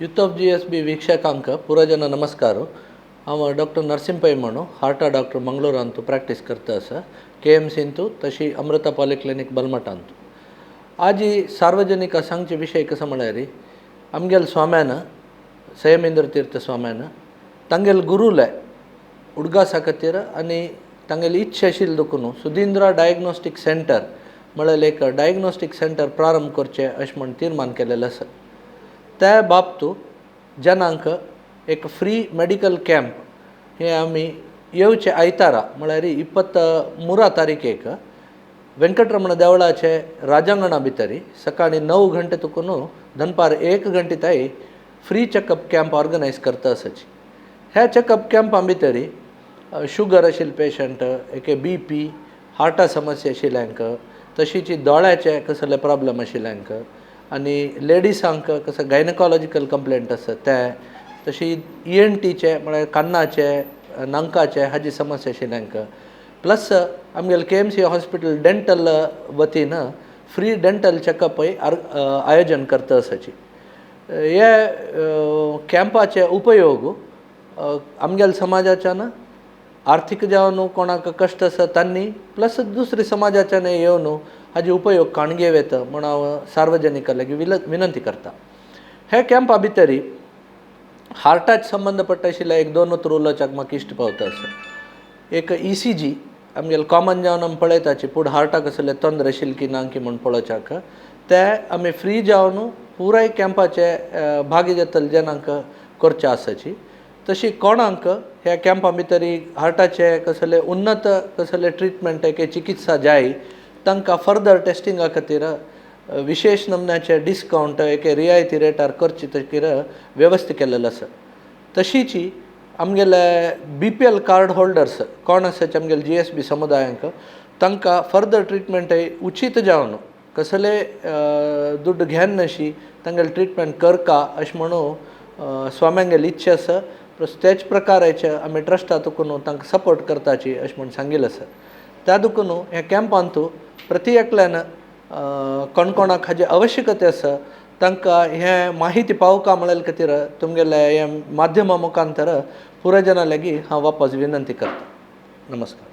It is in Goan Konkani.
यूथ ऑफ GSB ವೀಕ್ಷಕಾಂಕ पुराजन नमस्कार. हांव डॉक्टर नरसिंह पै म्हणू हार्टा डॉक्टर मंगळूरांतू प्रॅक्टीस करता आसा, केएमसींतू तशी अमृता पॉलिक्लिनीक बलमटांतू. आजी सार्वजनिक सांगचे विशय कसो म्हळ्यार आमगेले स्वाम्यान संयमेंद्र तीर्थ स्वाम्यान तांगेले गुरूले उडगासा खातीर आनी तांगेली इच्छा आशिल्ली देखून सुधींद्रा डायग्नोस्टीक सेंटर म्हळ्यार एक डायग्नोस्टीक सेंटर प्रारंभ करचें अशें म्हूण तीर्मान केलेलें आसा. त्या बाबतू जनांक एक फ्री मेडिकल कॅम्प हे आमी येवचे आयतारा म्हळ्यार 23 तारखेक वेंकटरमण देवळाचे राजांगणा भितरी सकाळी 9 घंटे तुकून दनपार 1 घंटे ताई फ्री चॅकअप कॅम्प ऑर्गनायज करता आसाची. ह्या चॅकअप कॅम्पा भितरी शुगर आशिल्ले पेशंट, एके बीपी, हार्टा समस्या आशिल्ल्यांक, तशीच दोळ्याचे कसले प्रॉब्लम आशिल्ल्यांक आनी लेडिसांक कसो गायनकॉलॉजिकल कंप्लेंट आसा ते, तशी ईएनटीचे म्हळ्यार कान्नाचे नांकाचे हाजी समस्या आशिल्ल्यांक, प्लस आमगेले केएमसी हॉस्पिटल डेंटल वतीन फ्री डेंटल चॅकअपय आयोजन करता आसाची. हे कॅम्पाचे उपयोग आमगेले समाजाच्यान आर्थीक जावन कोणाक कश्ट आसा तांणी प्लस दुसरे समाजाच्यान येवन हाजे उपयोग काणगे येता म्हूण हांव सार्वजनिकां लागीं विनंती करता. हे कॅम्पा भितरी हार्टाक संबंद पडटा आशिल्ले एक दोन उलोवच्याक म्हाका इश्ट पावता आसा. एक ईसीजी आमगेले कॉमन जावन आमी पळयताची पूण हार्टाक कसले तोंदर आशिल्ले की ना की म्हूण पळोवच्याक ते आमी फ्री जावन पुराय कॅम्पाचे भागी जातले जनांक करचे आसाची. तशी कोणाक ह्या कॅम्पा भितरी हार्टाचे कसले उन्नत कसले ट्रिटमेंट के चिकित्सा जाय तांकां फर्दर टेस्टिंगा खातीर विशेश नमुन्याचे डिस्कावंट एके रियायती रेटार करचे तकीर वेवस्था केल्लेली आसा. तशीच आमगेले बीपीएल कार्ड होल्डर्स कोण आसा आमगेले जीएसबी समुदायांक तांकां फर्दर ट्रिटमेंटय उचीत जावन कसले दुड्ड घेनाशी तांगेले ट्रिटमेंट करका अशें म्हणून स्वाम्यांगेली इच्छा आसा. प्लस त्याच प्रकाराचे आमी ट्रस्टा देखून तांकां सपोर्ट करताची अशें म्हूण सांगिल्लें आसा. त्या देखून ह्या कॅम्पांतू प्रति एकल्यान कोण कोणाक हाजी आवश्यकता आसा तांकां हें माहिती पावका म्हळ्या खातीर तुमगेले हे माध्यमा मुखांतर पुराय जना लागीं हांव वापस विनंती करता. नमस्कार.